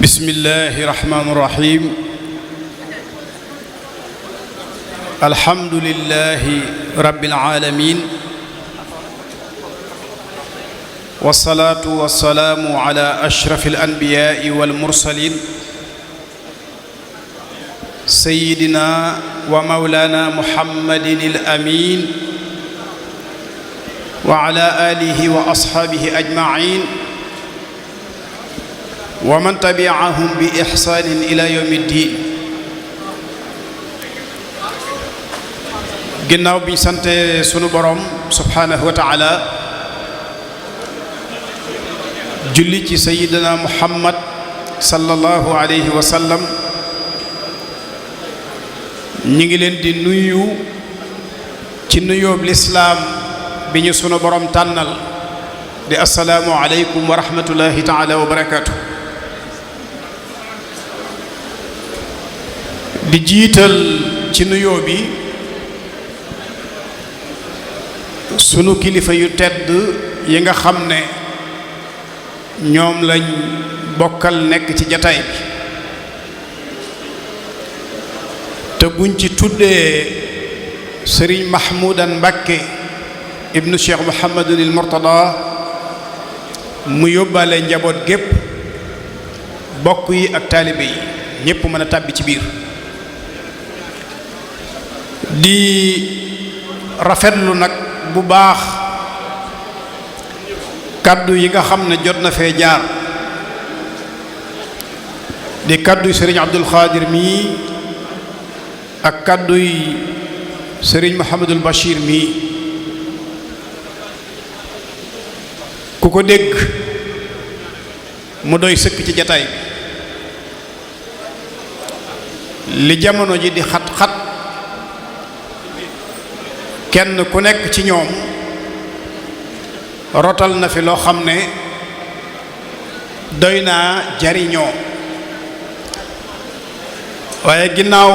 bismillahi rahmaani rahiim alhamdulillahi rabbil aalamiin wassalaatu wassalaamu ala ashrafil anbiyaai wal mursaliin sayyidina wa mawlaana muhammadin al amiin wa ala aalihi wa ashaabihi ajmaiin wa man tabi'ahum bi ihsaanin ila yawmi ddiin. ginnaaw bi ñu sante sunu borom subhaanahu wa taala julli ci sayyidina muhammad sallallahu alayhi wa sallam ñi ngi leen di nuyu ci nuyoob lislaam bi ñu sunu borom tànnal di assalaamu aleykum wa rahmatullahi taala wa barakaatu. di jiital ci nuyoo bi sunu kilifa yu tedd yi nga xam ne ñoom lañ bokkal nekk ci jataay bi te buñ ci tuddee sëriñ Mahmoudan Mbakke ibnu Cheikh Mouhamadunil Mourtada mu yóbbaale njaboot gépp bokk yi ak taalibe yi ñépp mën a tàbbi ci biir. di rafetlu nag bu baax kàddu yi nga xam ne jot na fee jaar di kàddu yi sëriñ Abdul Xaadir mii ak kàddu yi sëriñ Mouhamadul Bachir mii ku ko dégg mu doy sëkk ci jataay bi li jamono ji di xat-xat kenn ku nekk ci ñoom rotal na fi loo xam ne doy naa jariñoo waaye ginnaaw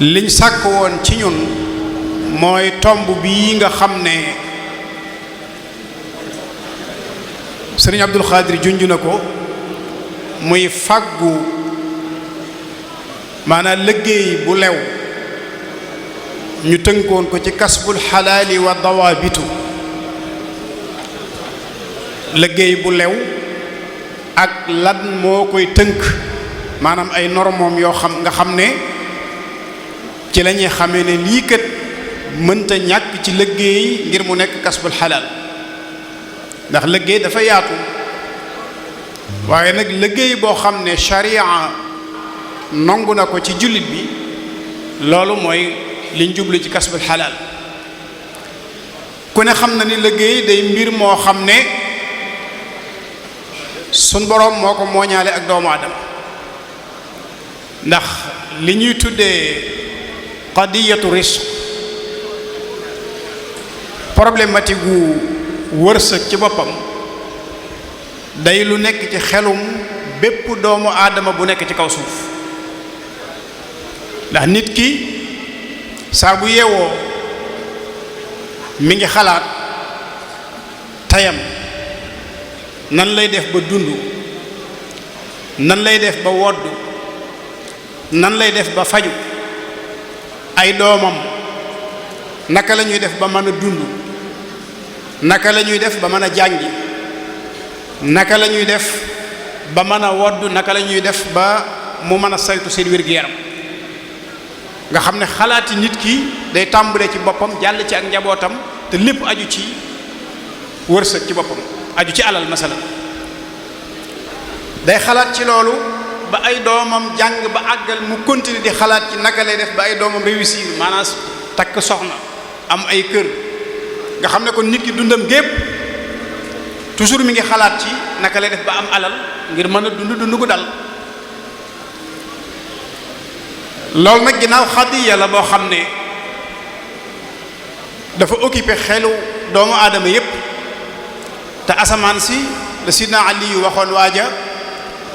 liñ sàkk woon ci ñun mooy tomb bii nga xam ne sëriñ Abdul Xaadir junj na ko muy fàggu maanaam liggéey bu lew ñu tënkoon ko ci kasbul xalaali wa dawaabitu liggéey bu lew ak lan moo koy tënk maanaam ay normoom yoo xam nga xam ne ci la ñuy xamee ne lii kat mënta ñàkk ci liggéey ngir mu nekk kasbul xalaal ndax liggéey dafa yaatu waaye nag liggéey boo xam ne sharia nangu na ko ci jullit bi loolu mooy liñ jublu ci kasbul xalaal ku ne xam na ni liggéey day mbir moo xam ne suñ boroom moo ko mooñaale ak doomu aadama ndax li ñuy tuddee qadiyatu risq problématique gu wërsëg ci boppam day lu nekk ci xelum bépp doomu aadama bu nekk ci kaw suuf ndax nit ki saa bu yeewoo mi ngi xalaat tayam nan lay def ba dund nan lay def ba wodd nan lay def ba faju ay doomam naka la ñuy def ba mën a dund naka la ñuy def ba mën a jàngi naka la ñuy def ba mën a wodd naka la ñuy def ba mu mën a saytu seen wér-gu-yaram nga xam ne xalaati nit ki day tàmbalee ci boppam jàll ci ak njabootam te lépp aju ci wërsëg ci boppam aju ci alal masalan day xalaat ci loolu ba ay doomam jàng ba àggal mu continuer di xalaat ci naka lay def ba ay doomam réussir maanaam takk soxna am ay kër nga xam ne kon nit ki dundam gépp toujours mi ngi xalaat ci naka lay def ba am alal ngir mën a dund gu dal loolu nag ginnaaw xadiya la boo xam ne dafa occupé xelu doomu aadama yépp te asamaan si la sidna Ali yu waxoon waaja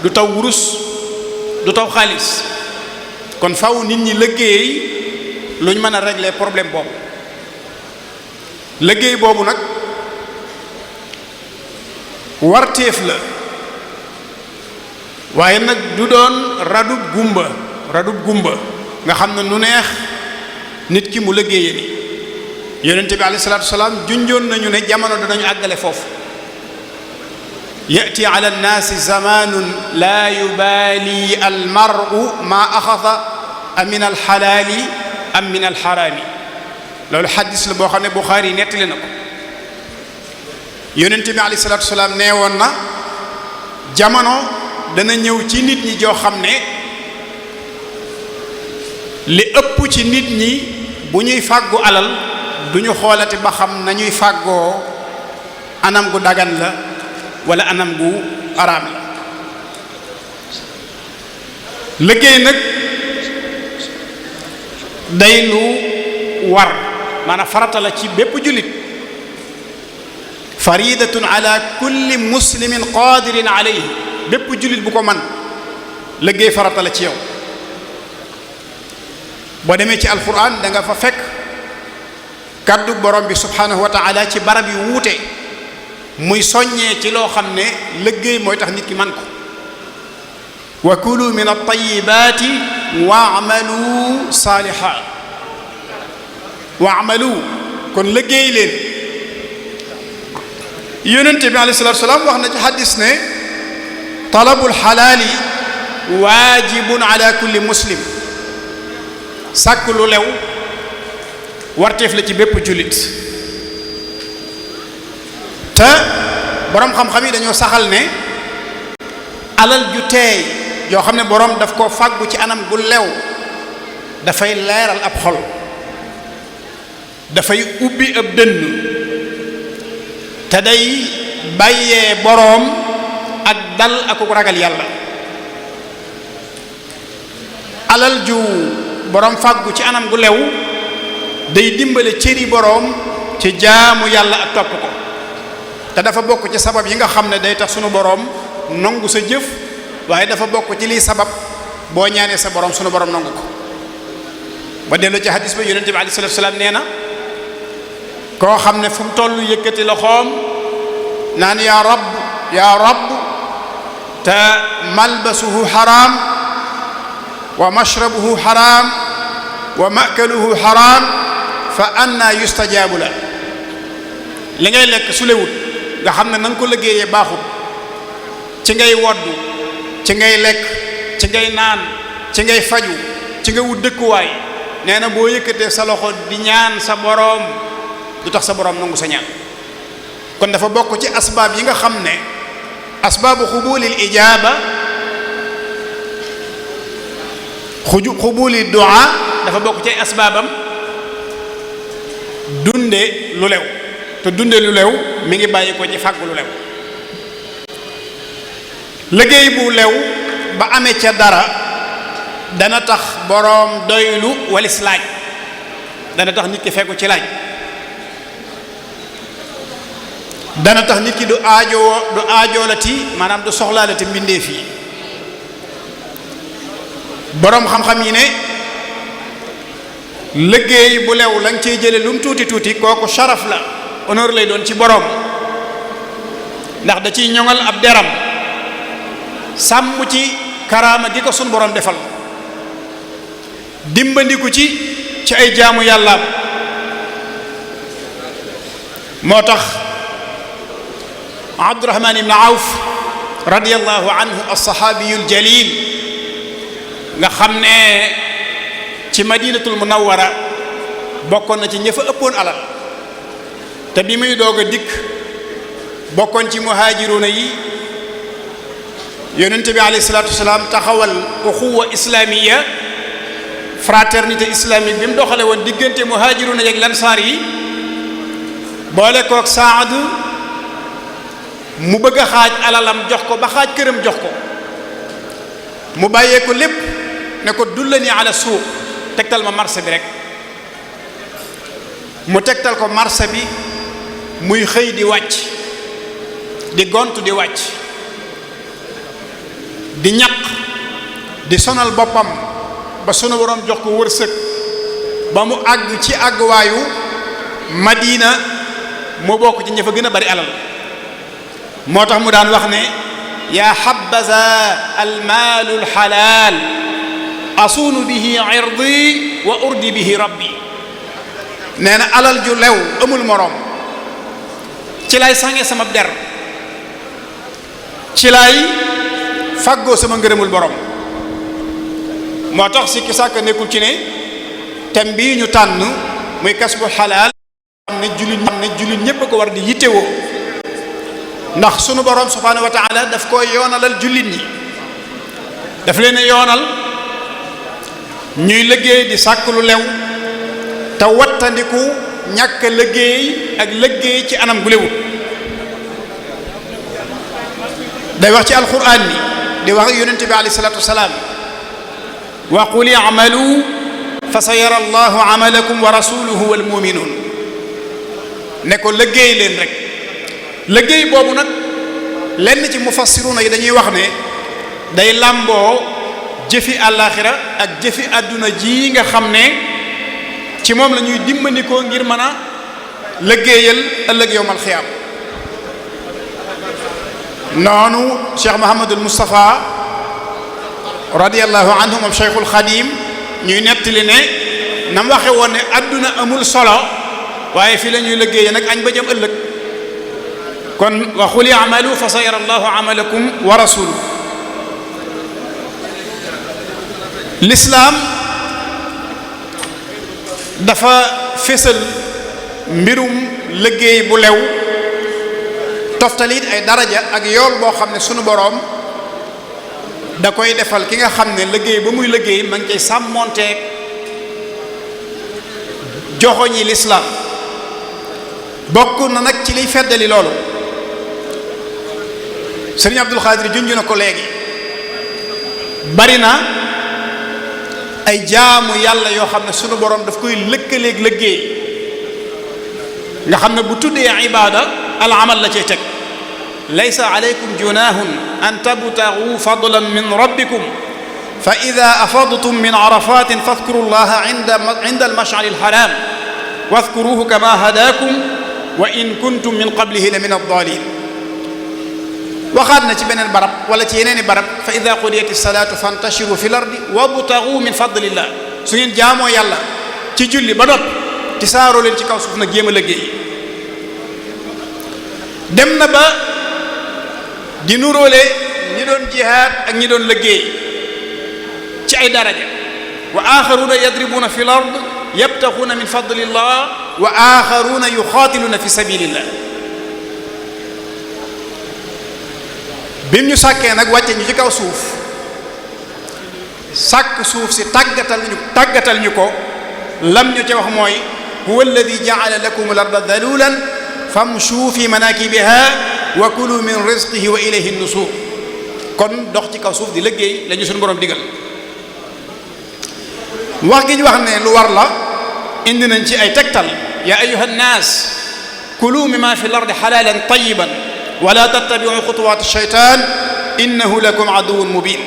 du taw wurus du taw xaalis kon faw nit ñi liggéey lu ñu mën a régler problème boobu liggéey boobu nag warteef la waaye nag du doon radub gumba nga xam ne nu neex nit ki mu liggéeye ni yonente bi alayhi salaatu wasalaam junjoon nañu ne jamono danañu àggale foofu yati ala nnaasi zamanun la yubaali almaru ma axada min alxalaali am min alxaraami loolu xaddis la boo xam ne Buxaari yi nettali na ko yonente bi alayhi salaatu wasalaam nee woon na jamono dana ñëw ci nit ñi joo xam ne li ëpp ci nit ñi bu ñuy fàggu alal duñu xoolati ba xam nañuy fàggoo anam gu dagan la wala anam gu araam la liggéey nag day lu war maanaam farata la ci bépp jullit faridatun ala kulli muslimin qadirin alayhi bépp jullit bu ko man liggéey farata la ci yow boo demee ci alquran da nga fa fekk kàddu borom bi subhanahu wa taala ci barab yu wuute muy soññee ci loo xam ne liggéey mooy tax nit ki man ko wa kulu min at-tayyibati wa'malu salihan wa'malu kon liggéey leen yonente bi alayhi salatu wasalaam wax na ci xadis ne talabul xalaali waajibun ala kulli muslim sàkk lu lew warteef la ci bépp jullit te boroom xam-xam yi dañoo saxal ne alal ju teey yoo xam ne boroom daf ko fàggu ci anam gu lew dafay leeral ab xol dafay ubbi ab dënn te day bàyyee boroom ak dal ak ragal yàlla alal ju boroom fàggu ci anam gu lew day dimbale cëri boroom ci jaamu yàlla ak topp ko te dafa bokk ci sabab yi nga xam ne day tax sunu boroom nangu sa jëf waaye dafa bokk ci liy sabab boo ñaanee sa boroom sunu boroom nangu ko ba dellu ci hadis ba yonente bi alayhi salaatu salaam nee na koo xam ne fu mu toll yëkkati loxoom naan yaa rab te malbasuhu xaraam wa mashrabuhu xaraam wa makaluhu xaraam fa anna yustajaabu la li ngay lekk su lewut nga xam ne na nga ko liggéeyee baaxut ci ngay woddu ci ngay lekk ci ngay naan ci ngay faju ci nga wut dëkkuwaay nee na boo yëkkatee sa loxo di ñaan sa boroom du tax sa boroom nangu sa ñaan kon dafa bokk ci asbaab yi nga xam ne asbaabu xubulil ijaaba xubuli du'a dafa bokk ci asbaabam dunde lu lew te dunde lu lew mi ngi bàyyi ko ci fàggu lu lew liggéey bu lew ba amee ca dara dana tax boroom doylu walis laaj dana tax nit ki fekku ci laaj dana tax nit ki du aajoolati maanaam du soxlaalati mbindeef yi boroom xam-xam yi ne liggéey bu lew lañ cey jële lu mu tuuti tuuti kooku sharaf la honneur lay doon ci boroom ndax da ciy ñoŋal ab deram sàmm ci karaama gi ko sun boroom defal dimbandiku ci ay jaamu yàllaam moo tax Abdurahman ibn Awf radiyallahu anhu as-sahabiyul jalil nga xam ne ci madinatul munawwara bokkoon na ci ña fa ëppoon alal te bi muy doog a dikk bokkoon ci muhaajiruuna yi yonente bi alayhi salaatu wasalaam taxawal uxuwa islamiya fraternité islamique bi mu doxale woon diggante muhaajiruuna yeeg lansaar yi boole koog Saad mu bëgg a xaaj alalam jox ko ba xaaj këram jox ko mu bàyyee ko lépp ne ko dullani ala suuq tegtal ma marché bi rek mu tegtal ko marché bi muy xëy di wàcc di gont di wàcc di ñaq di sonal boppam ba sunu borom jox ko wërsëg ba mu àgg ci àgguwaayu Madina mu bokk ci ña fa gën a bari alal moo tax mu daan wax ne yaa xabaza almaalu alxalaal asuunu bihi irdi wa urdi bihi rabbi. nee na alal ju lew amul moroom ci lay sange sama der, ci lay faggoo sama ngërëmul borom. moo tax si ki sàkk nekkul ci ne thème bii ñu tànn muy kasbu xalaal xam ne jullit ñépp a ko war di yittewoo, ndax sunu borom subhaanahu wa taala daf koy yoonalal jullit ñi, daf leen a yoonal ñuy liggéey di sàkk lu lew te wattandiku ñàkk liggéey ak liggéey ci anam gu lewut. day wax ci alquran ni di wax ak yonente bi alayhi salaatu wasalaam wa qul i'malu fa sa yara allahu amalakum wa rasuluhu wal muminuun. ne ko liggéey leen rek. liggéey boobu nag lenn ci mufassiruna yi dañuy wax ne day làmboo jëfi àllaaxira ak jëfi àdduna ji nga xam ne ci moom la ñuy dimbandikoo ngir mën a liggéeyal ëllëg yowmal xiyaam. noonu Cheikh Mouhamadul Moustapha radiyallahu anhu moom Cheikhul Xadim ñuy nettali ne nam waxe woon ne àdduna amul solo waaye fii la ñuy liggéeyee nag añ ba jëm ëllëg. kon wa qul i'malu fa sayara allahu amalakum wa rasuluhu. lislaam dafa fésal mbirum liggéey bu lew, toftalit ay daraja ak yool boo xam ne sunu boroom da koy defal ki nga xam ne liggéey ba muy liggéey ma ngi cay sàmmonteeg joxoñi lislaam. bokk na nag ci liy feddali loolu sëriñ Abdul Xaadir junj na ko léegi, bari na ay jaamu yàlla yoo xam ne sunu borom daf koy lëkkaleeg liggéey nga xam ne bu tuddee ibaada al amal la cay teg. laysa alaykum junahun an tabtagu fadlan min rabbikum fa ida afadtum min arafatin fadkuru llaha inda almash'ari alharam wadkuruhu kama hadakum wa in kuntum min qablihi la min addalin. waxaat na ci beneen barab wala ci yeneeni barab fa ida qudiyat salaatu fantashiru fi l ardi wabtagu min fadlillah. su ngeen jaamoo yàlla ci julli ba noppi ci saaroo leen ci kaw suuf nag jéem a liggéey. dem na ba di nuróole ñi doon jihaad ak ñi doon liggéey ci ay daraja. wa axaruna yadribuna fi l ard yabtaxuuna min fadlillah wa axaruna yuxaatiluna fi sabilillah. bim ñu sàkkee nag wàcce ñu ci kaw suuf sàkk suuf si tàggatal ñu ko lam ñu ca wax mooy huwa alladi ja'ala lakum al-arda dalulan famshu fi manakibiha wa kulu min rizqihi wa ilayhi an-nusur. kon dox ci kaw suuf di liggéey la ñu suñu borom digal. wax gi ñu wax ne lu war la indi nañ ci ay tegtal. ya ayyuha nnaas kulu mimma fi l-ardi halalan tayyiban wala tattabi'u xutuwaat ash-shaytaan innahu lakum aduwwun mubin.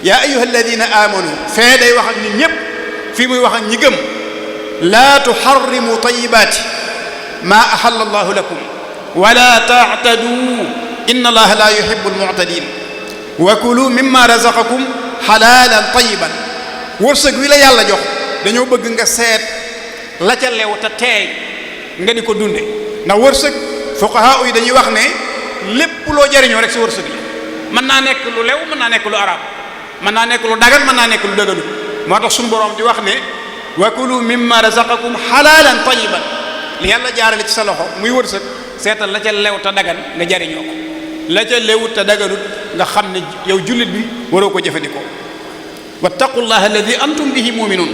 yaa ayyuha alladina amanu fee day wax ak nit ñépp fii muy wax ak ñi gëm. laa tuharrimu tayyibaati maa ahalla allahu lakum wala ta'tadu inna allaha la yuhibbu al-mu'tadin wa kulu mimma razaqakum halalan tayyiban. wërsëg wi la yàlla jox dañoo bëgg nga seet la ca lew te teey nga di ko dunde ndax wërsëg fuqaha yi dañuy wax ne lépp loo jariñoo rek si wërsëg la. mën naa nekk lu lew mën naa nekk lu araam mën naa nekk lu dagan mën naa nekk lu dëganu. moo tax suñu borom di wax ne wa kulu mimma razaqakum halalan tayyiban. li yàlla jaarale ci sa loxo muy wërsëg seetal la ca lew te dagan nga jariñoo ko, la ca lewut te daganut nga xam ne yow jullit bi waroo ko jëfandikoo. wattaqullaha alladi antum bihi muminun.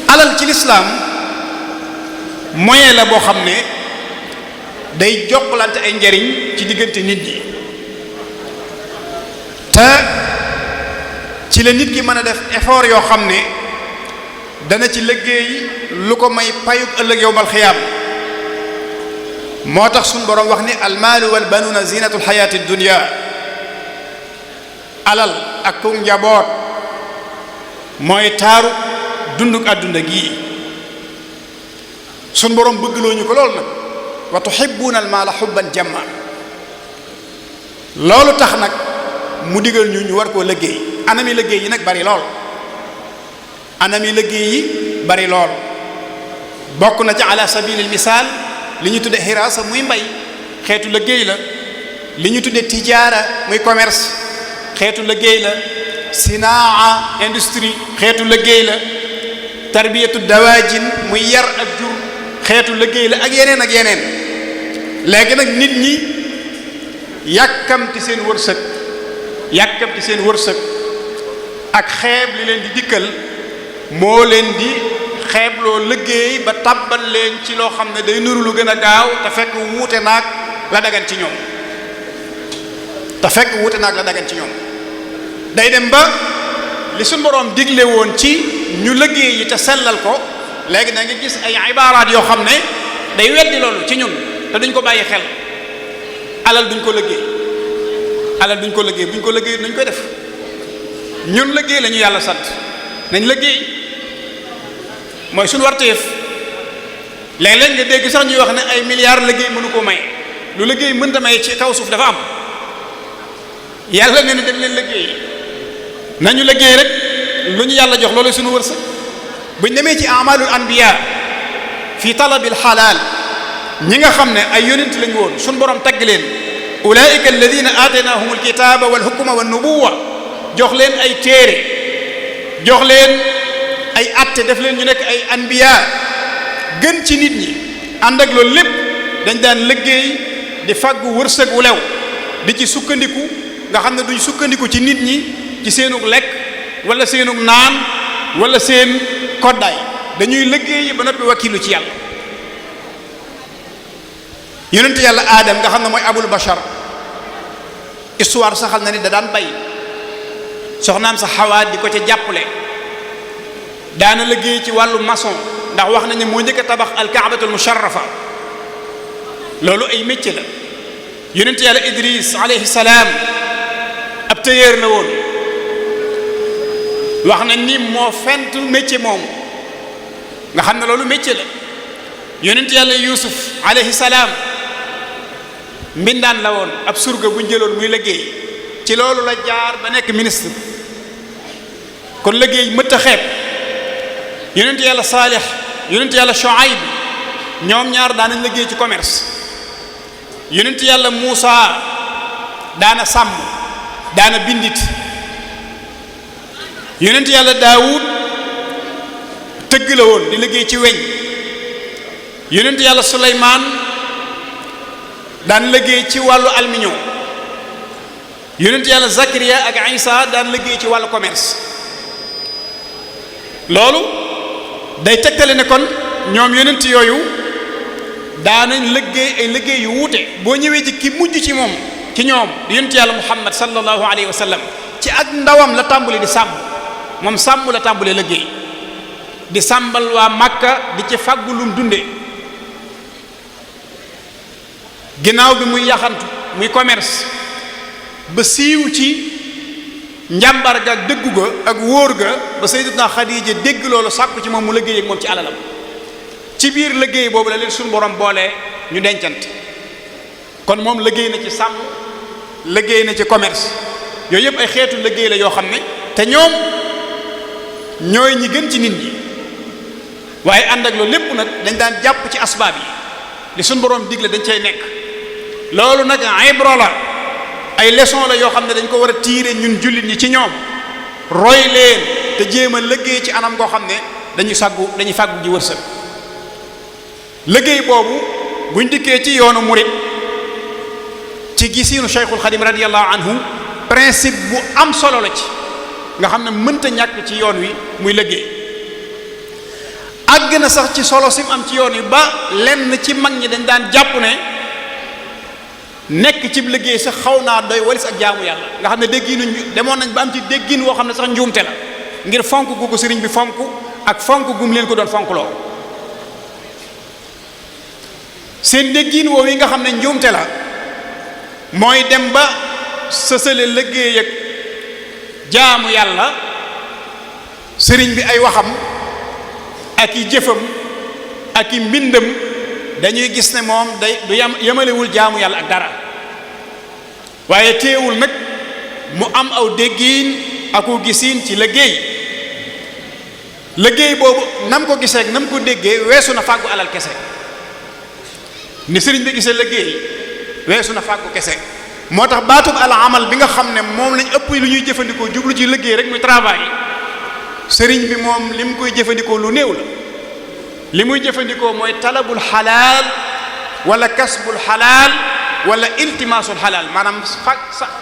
alal ci lislaam moyen la boo xam ne day jokkalante ay njariñ ci diggante nit ñi te ci la nit ki mën a def effort yoo xam ne dana ci liggéey lu ko may payug ëllëg yowmal xiyaam. moo tax suñu boroom wax ni almaalu wal banuuna zinatul xayaati dunya. alal ak ku njaboot mooy taaru dunduk àdduna gii. suñu boroom bëggloo ñu ko lool nag wa tuhibbuuna almaala hubban jamma loolu tax nag mu digal ñu war koo liggéey. anami liggéey yi nag bari lool anami liggéey yi bari lool bokk na ci ala sabilil misaal li ñu tudde xiraasa muy mbay xeetu liggéey la, li ñu tudde tijaara muy commerce xeetu liggéey la, sinaa industrie xeetu liggéey la, tarbiyatu dawaajin muy yar ak jur xeetu liggéey la, ak yeneen ak yeneen. léegi nag nit ñi yàkkamti seen wërsëg ak xeeb li leen di dikkal moo leen di xeebloo liggéey ba tàbbal leen ci loo xam ne day nuru lu gën a gaaw te fekk wuute naag la dagan ci ñoom day dem ba li suñu boroom digle woon ci ñu liggéey yi te sellal ko léegi da nga gis ay ibaaraat yoo xam ne day weddi loolu ci ñun te duñ ko bàyyi xel. alal duñ ko liggéey buñ ko liggéey nañ koy def. ñun liggéey la ñu yàlla sant nañ liggéey mooy suñu warteef. léeg-léeg nga dégg sax ñuy wax ne ay milliards liggéey mënu ko may lu liggéey mënta may ci kaw suuf dafa am. yàlla nee na dem leen liggéey nañu liggéey rek lu ñu yàlla jox loolu suñu wërsëg. buñ demee ci amalul anbiya fi talabil xalaal ñi nga xam ne ay yonent lañ woon suñu borom tagg leen ulaika alladina aataynahum alkitaba walhukma wannubuwa jox leen ay téere jox leen ay atte def leen ñu nekk ay anbiya gën ci nit ñi. ànd ak loolu lépp dañ daan liggéey di fàggu wërsëg wu lew di ci sukkandiku nga xam ne duñ sukkandiku ci nit ñi ci seenug lekk wala seenug naan wala seen koddaay dañuy liggéey ba noppi wakilu ci yàlla. yonent yàlla aadam nga xam ne mooy abul bashar histoire saxal na ni da daan bay soxnaam sa xawaa di ko ca jàppale daana liggéey ci wàllu maçon ndax wax nañ ne moo njëkk a tabax alkaabatul musharrafa loolu ay métier la. yonent yàlla idris alayhi salaam ab tailleur la woon wax nañ ni moo fent métier moomu nga xam ne loolu métier la. yonent yàlla yusuf alayhi salaam mbindaan la woon ab surga bu ñu jëloon muy liggéey ci loolu la jaar ba nekk ministre kon liggéey mëtt a xeeb. yonent yàlla saalix yonent yàlla shuayb ñoom ñaar daanañ liggéey ci commerce. yonent yàlla muusa daana sàmm daana bindit. yonent yàlla daawud tëgg la woon di liggéey ci weñ. yonent yàlla suleymaan daan liggéey ci wàllu aluminium. yonent yàlla zakariya ak isa daan liggéey ci wàllu commerce. loolu day tegtale ne kon ñoom yonent yooyu daanañ liggéey ay liggéey yu wuute. boo ñëwee ci ki mujj ci moom ci ñoom di yonent yàlla muhammad sallallahu alayhi wa sallam ci ak ndawam la tàmbali di sàmm moom sàmm la tàmbalee liggéey di sàmbal waa Makka di ci fàggu lum dunde ginnaaw bi muy yaxantu muy commerce ba siiw ci njàmbar ga ak dëggu ga ak wóor ga ba sayyidatuna Xadiija dégg loolu sàkku ci moom mu liggéey ak moom ci alalam. ci biir liggéey boobu la leen suñu borom boole ñu dencante kon moom liggéey na ci sàmm liggéey na ci commerce yooyu yëpp ay xeetu liggéey la yoo xam ne te ñoom ñooy ñi gën ci nit ñi. waaye ànd ak loolu lépp nag dañ daan jàpp ci asbaab yi li suñu borom digle dañ cay nekk. loolu nag ibra la ay leçon la yoo xam ne dañ ko war a tiire ñun jullit ñi ci ñoom roy leen te jéem a liggéey ci anam goo xam ne dañuy fàggu ji wërsëg. liggéey boobu buñ dikkee ci yoonu murit ci gisiinu Cheikhul Xadim radiyallahu anhu principe bu am solo la ci nga xam ne mënta ñàkk ci yoon wi muy liggéey. àgg na sax ci solo sim am ci yoon wi ba lenn ci mag ñi dañ daan jàpp ne nekk ci liggéey sax xaw naa doy walis ak jaamu yàlla nga xam ne dégginu demoon nañ ba am ci déggin woo xam ne sax njuumte la ngir fonk gu ko sëriñ bi fonk ak fonk gum leen ko doon fonk loo seen déggin woowu yi nga xam ne njuumte la mooy dem ba sësale liggéey ak jaamu yàlla sëriñ bi ay waxam ak i jëfam ak i mbindam dañuy gis ne moom du yamalewul jaamu yàlla ak dara waaye teewul nag mu am aw déggiin aku gisiin ci liggéey boobu nam ko gisee ak nam ko déggee weesu na fàggu alal kese ni sëriñ bi gisee liggéey weesu na fàggu kese moo tax baatub al amal bi nga xam ne moom lañ ëpp lu ñuy jëfandikoo jublu ci liggéey rek muy travail sëriñ bi moom li mu koy jëfandikoo lu néew la li muy jëfandikoo mooy talabul xalaal wala kasbul xalaal wala iltimaasul xalaal maanaam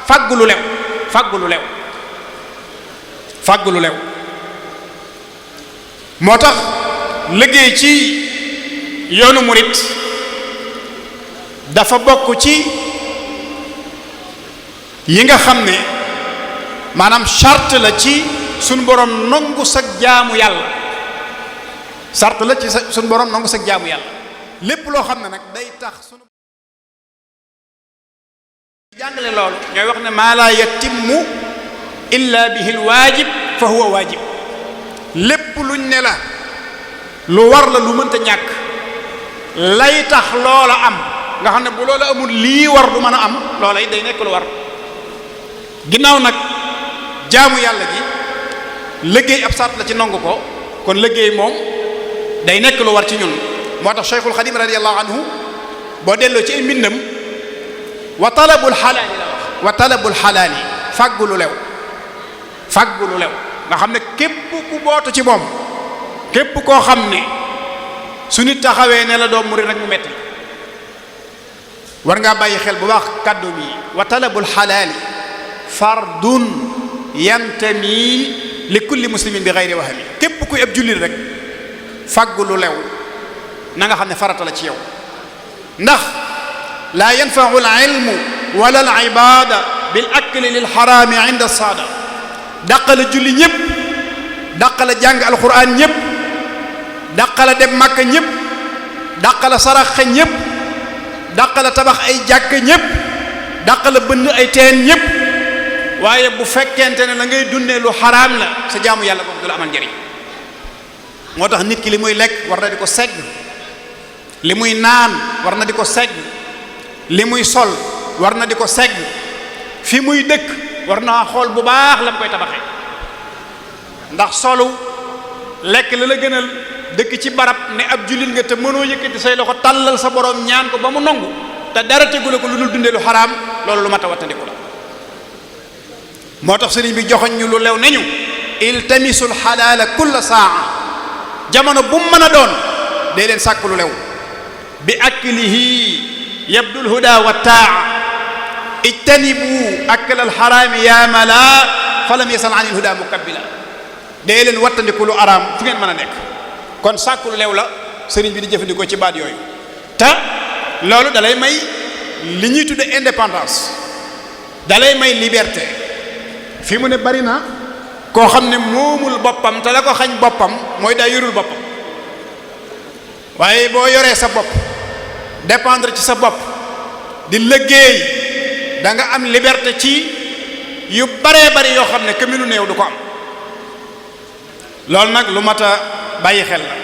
fàggu lu lew moo tax liggéey ci yoonu murit dafa bokk ci yi nga xam ne maanaam charte la ci suñ borom nangu sag jaamu yàlla charte la ci suñ borom nangu sag jaamu yàlla lépp loo xam ne nag day tax sunu jàngale loolu ñooy wax ne maa laa yatimmu illa bihi alwaajib fa huwa waajib lépp luñ ne la lu war la lu mënta ñàkk lay tax loola am nga xam ne bu loola amul lii war du mën a am loola it day nekk lu war ginnaaw nag jaamu yàlla gi liggéey ab sart la ci nangu ko kon liggéey moom day nekk lu war ci ñun moo tax Cheikhul Xadim radiyallahu anhu boo delloo ci ay mbindam wa talabul xalaali la wax wa talabul xalaali fàggu lu lew nga xam ne képp ku bootu ci moom képp koo xam ne su nit taxawee ne la doom murid rek mu metti war ngaa bàyyi xel bu baax kàddu mi wa talabul xalaali fardun yantami li kulli muslimin bi xayri wahami képp kuy ab jullit rek fàggu lu lew na nga xam ne farata la ci yow ndax laa yanfau al ilmu wala al ibada bil akli lil xaraami inda saada dàqala julli ñëpp dàqala jàng alquran ñëpp dàqala dem màkka ñëpp dàqala saraxe ñëpp dàqala tabax ay jàkk ñëpp dàqala bënn ay teen ñëpp waaye bu fekkente ne la ngay dundee lu xaraam la sa jaamu yàlla boobu du la amal njëriñ moo tax nit ki li muy lekk war na di ko segg li muy naan war na di ko segg li muy sol war na di ko segg fi muy dëkk war naa xool bu baax la mu koy tabaxee ndax solu lekk la la gënal dëkk ci barab ne ab jullit nga te mënoo yëkkati say loxo tàllal sa borom ñaan ko ba mu nangu te dara tegule ko lu dul dundee lu xaraam loolu lu mat a wattandiku la moo tax sëriñ bi joxoñ ñu lu lew nañu iltamisul xalaala kulla saa jamono bu mu mën a doon day leen sàkk lu lew bi aklihi yabdul huda wa taa ijtanibu akla alxaraami ya mala falam yasal an il huda mukabbila day leen wattandiku lu araam fu ngeen mën a nekk kon sàkku lu lew la sëriñ bi di jëfandikoo ci baat yooyu te loolu dalay may li ñuy tudde indépendance dalay may liberté fi mu ne bari na koo xam ne moomul boppam te la ko xañ boppam mooy daa yorul boppam waaye boo yoree sa bopp dépendre ci sa bopp di liggéey da nga am liberté ci yu baree bari yoo xam ne commune néew du ko am loolu nag lu mat a bàyyi xel la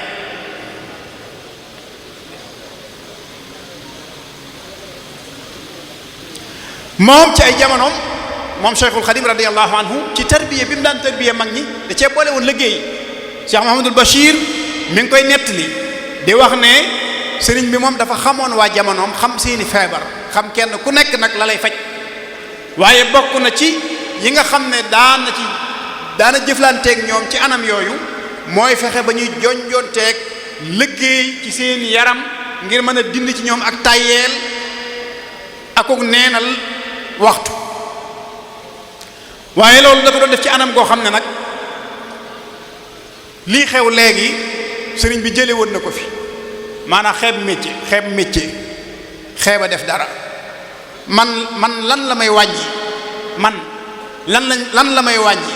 moom ci ay jamonoom moom Cheikhul Khadim radiyallahu anhu ci tarbiya bi mu daan tarbiya mag ñi da cee boole woon liggéey Cheikh Mouhamadul Bachir mi ngi koy nettali di wax ne sëriñ bi moom dafa xamoon waa jamonoom xam seeni feebar xam kenn ku nekk nag la lay faj waaye bokk na ci yi nga xam ne daana jëflanteeg ñoom ci anam yooyu mooy fexe ba ñuy jonjonteeg liggéey ci seen yaram ngir mën a dindi ci ñoom ak tàyyeel akuk neenal waxtu waaye loolu da ko doon def ci anam goo xam ne nag lii xew léegi sëriñ bi jële woon na ko fi maanaam xeeb métier xeeb a def dara man lan la may wàññi man lan la may wàññi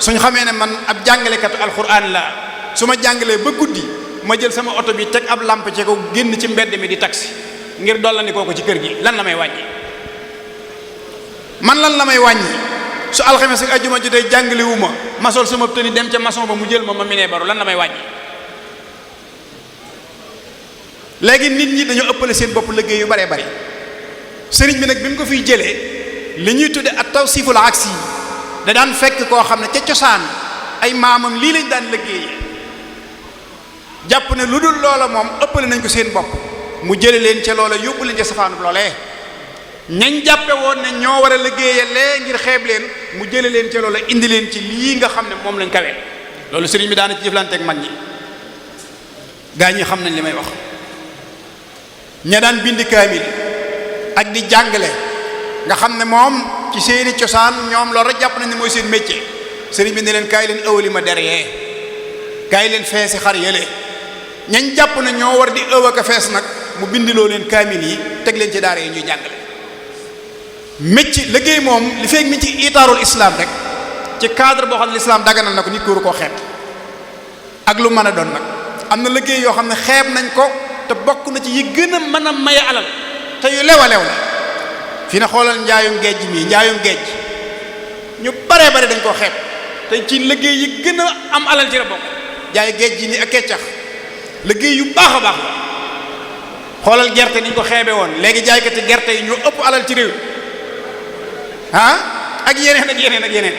suñ xamee ne man ab jàngalekatu alxuraan la su ma jàngalee ba guddi ma jël sama oto bi teg ab lampe ci ko génn ci mbedd mi di taxi ngir dollandi koo ko ci kër gi lan la may wàññi man lan la may wàññi su alxames ak ajjuma jotee jàngale wu ma sol sama tëni dem ca maçon ba mu jël ma minee baru lan la may wàññi léegi nit ñi dañoo ëppale seen bopp liggéey yu baree bari sëriñ bi nag bi mu ko fiy jëlee li ñuy tudde at tawsiful aksi da daan fekk koo xam ne ca cosaan ay maamam lii lañ daan liggéeyee jàpp ne lu dul loola moom ëppale nañ ko seen bopp mu jële leen ca loola yóbbu leen ca safaanub loolee ñañ jàppe woon ne ñoo war a liggéeyalee ngir xeeb leen mu jële leen ca loola indi leen ci lii nga xam ne moom lañ kawee loolu sëriñ bi daana ci jëflanteeg mag ñi gaa ñi xam nañ li may wax ña daan bind kaamil ak di jàngale nga xam ne moom ci seeni cosaan ñoom loolu rek jàpp nañ ne mooy seen métier sëriñ bi ne leen kaay leen ëwali ma derrière kaay leen feesi xar yële ñañ jàpp ne ñoo war di ëw ak a fees nag mu bindiloo leen kaamil yi teg leen ci daara yi ñuy jàngale métier liggéey moom li feeg mi ci itaarul islam rek ci cadre boo xam ne l'islam daganal na ko nit ko waru koo xeeb ak lu mën a doon nag am na liggéey yoo xam ne xeeb nañ ko te bokk na ci yi gën a mën a maye alal te yu lew a lew la fi na xoolal njaayum géej mi njaayum géej ñu baree bari dañ koo xeeb te ci liggéey yi gën a am alal ci la bokk jaay géej gi ni ak keccax liggéey yu baax a baax la xoolal gerte ni ñu ko xeebe woon léegi jaaykati gerte yi ñoo ëpp alal ci réew ak yeneen ak yeneen ak yeneen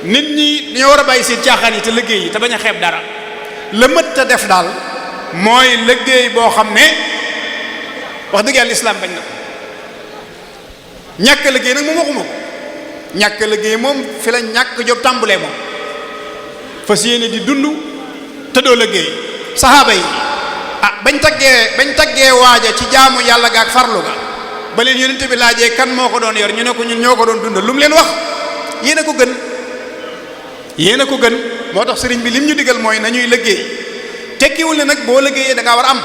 nit ñi dañoo war a bàyyi seen caaxaan yi te liggéey yi te bañ a xeeb dara la mët ta def daal mooy liggéey boo xam ne wax dëgg yàlla lislaam bañ na ko ñàkk liggéey nag moom waxuma ko ñàkk liggéey moom fi la ñàkk job tàmbulee moom fas yéene di dund te doo liggéey saxaaba yi bañ taggee waaja ci jaamu yàlla ga ak farlu ga ba leen yonent bi laajee kan moo ko doon yor ñu ne ko ñun ñoo ko doon dundal lu mu leen wax yéen a ko gën moo tax sëriñ bi lim ñu digal mooy nañuy liggéey tekkiwul ne nag boo liggéeyee da ngaa war a am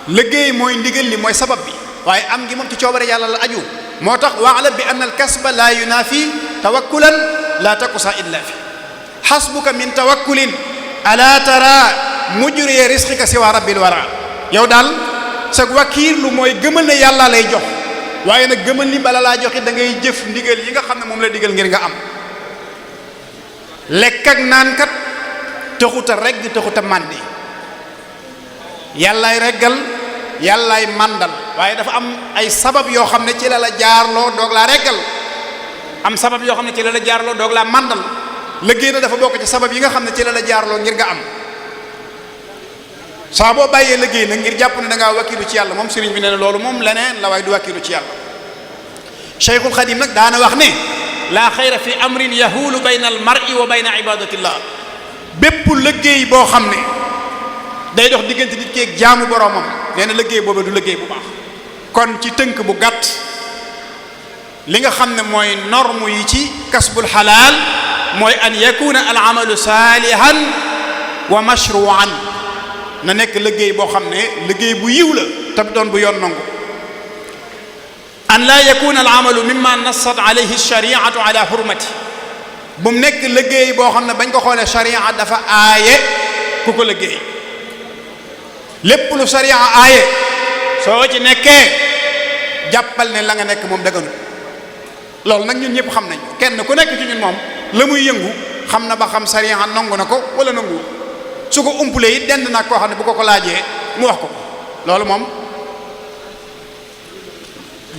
liggéey mooy ndigal li mooy sabab bi waaye am ngi moom ci coobare yàlla la aju moo tax wa'lam bi anna al kasba la yunafi tawakkulan la takusa illa fi hasbuka min tawakkulin ala tara mujri rizqika siwa rabbil wara yow daal sag wakiir lu mooy gëmal ne yàlla lay jox waaye nag gëmal ni bala laa joxe da ngay jëf ndigal yi nga xam ne moom la digal ngir nga am lekk ak naan kat taxuta regg taxuta màndi yàllaay reggal yàllaay màndal waaye dafa am ay sabab yoo xam ne ci la la jaarloo doog laa reggal am sabab yoo xam ne ci la la jaarloo doog laa màndal liggéey na dafa bokk ci sabab yi nga xam ne ci la la jaarloo ngir nga am saa boo bàyyee liggéey nag ngir jàpp ne da ngaa wakkilu ci yàlla moom sëriñ bi nee na loolu moom leneen la waaye du wakkilu ci yàlla Cheikhul Xadim nag daana wax ne laa xayra fi amrin yahulu bayna al mar'i wa bayna ibadatillah bépp liggéey boo xam ne day dox diggante nit keeg jaamu boroomam nee na liggéey boobu du liggéey bu baax kon ci tënk bu gàtt li nga xam ne mooy norme yi ci kasbul xalaal mooy an yakuna al amalu saalihan wa mashruan na nekk liggéey boo xam ne liggéey bu yiw la te doon bu yoon nangu an laa yakuna al amalu mimma nassat alayhi shariatu ala hurmati bu mu nekk liggéey boo xam ne bañ ko xoolee sharia dafa aaye ku ko liggéey lépp lu sharia aaye soo ci nekkee jàppal ne la nga nekk moom daganu loolu nag ñun ñëpp xam nañ kenn ku nekk ci ñun moom la muy yëngu xam na ba xam sharia nangu na ko wala nangu su ko umpulee it dend nag koo xam ne bu ko laajee mu wax ko loolu moom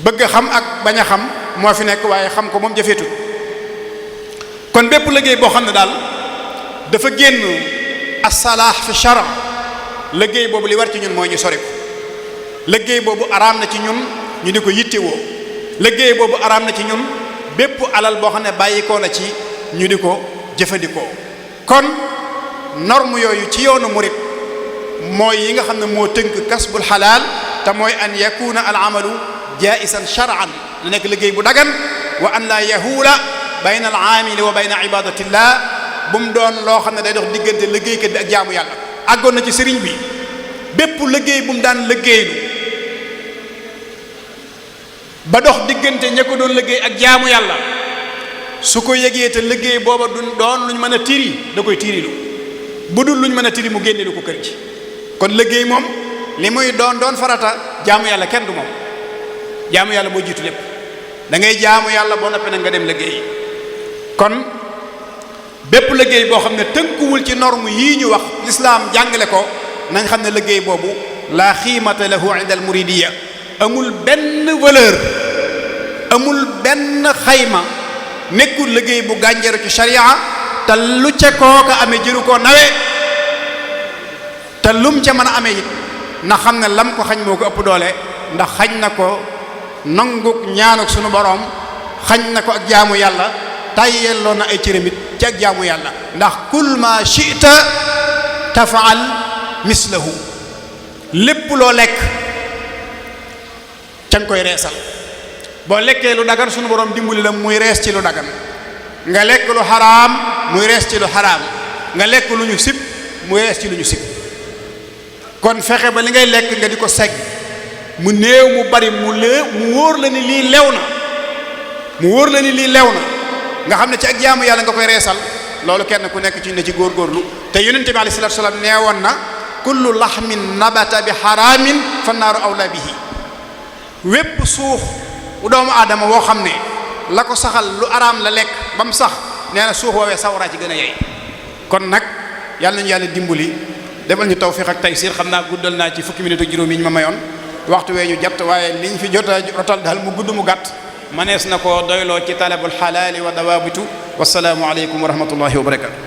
bëgg a xam ak bañ a xam moo fi nekk waaye xam ko moom jafeetul kon bépp liggéey boo xam ne daal dafa génn as-salaax fi shara liggéey boobu li war ci ñun mooy ñu sori ko liggéey boobu araam na ci ñun ñu di ko yittewoo liggéey boobu araam na ci ñun bépp alal boo xam ne bàyyikoo na ci ñu di ko jëfandikoo kon norme yooyu ci yoonu murit mooy yi nga xam ne moo tënk kasbul xalaal te mooy an yakuna al amalu jaisan shar'an na nekk liggéey bu dagan wa an la yahuula bayna al aamili wa bayna ibadatillah bu mu doon loo xam ne day dox diggante liggéeykat bi ak jaamu yàlla àggoon na ci sëriñ bi bépp liggéey bu mu daan liggéeylu ba dox diggante ña ko doon liggéey ak jaamu yàlla su ko yëgee te liggéey booba du doon luñ mën a tiri da koy tirilu bu dul luñ mën a tiri mu génne lu ko kër gi kon liggéey moom li muy doon farata jaamu yàlla kenn du moom jaamu yàlla moo jiitu lépp da ngay jaamu yàlla boo noppee nag nga dem liggéey kon bépp liggéey boo xam ne tënkuwul ci norme yii ñu wax lislaam jàngale ko nañ xam ne liggéey boobu la xiimata lahu inda al muridiya amul benn valeur amul benn xayma nekkul liggéey bu gànjaru ci sharia te lu ca kooka amee jëru koo nawe te lum ca mën a amee it na xam ne lam ko xañ moo ko ëpp doole ndax xañ na ko nanguk ñaanuk sunu boroom xañ na ko ak jaamu yàlla tàyyelloo na ay cëramit ci ak jaamu yàlla ndax kul ma shi'ta tafaal mislahu lépp loo lekk ca nga koy reesal boo lekkee lu dagan sunu boroom dimbali la muy rees ci lu dagan nga lekk lu xaraam muy rees ci lu xaraam nga lekk lu ñu sib muy rees ci lu ñu sib kon fexe ba li ngay lekk nga di ko segg mu néew mu bari mu wóor la ni lii lew na mu wóor la ni lii lew na nga xam ne ci ak jaamu yàlla nga koy reesal loolu kenn ku nekk ci ne ci góorgóorlu te yonente bi alayhi salaatu salaam nee woon na kullu laxmin nabata bi xaraamin fa naaru awla bihi wépp suux doomu aadama woo xam ne la ko saxal lu araam la lekk ba mu sax nee na suux woowee sawara ci gën a yey kon nag yàlla nañu yàlla dimbali defal ñu tawfiq ak taysir xam naa guddal naa ci fukki minute ak juróom yi ñu ma mayoon waxtu wee ñu jatt waaye liñ fi jot a rotal daal mu gudd mu gàtt manees na ko doyloo ci talabul xalaali wa dawaabitu wasalaamu aleykum wa rahmatullahi wa barakatu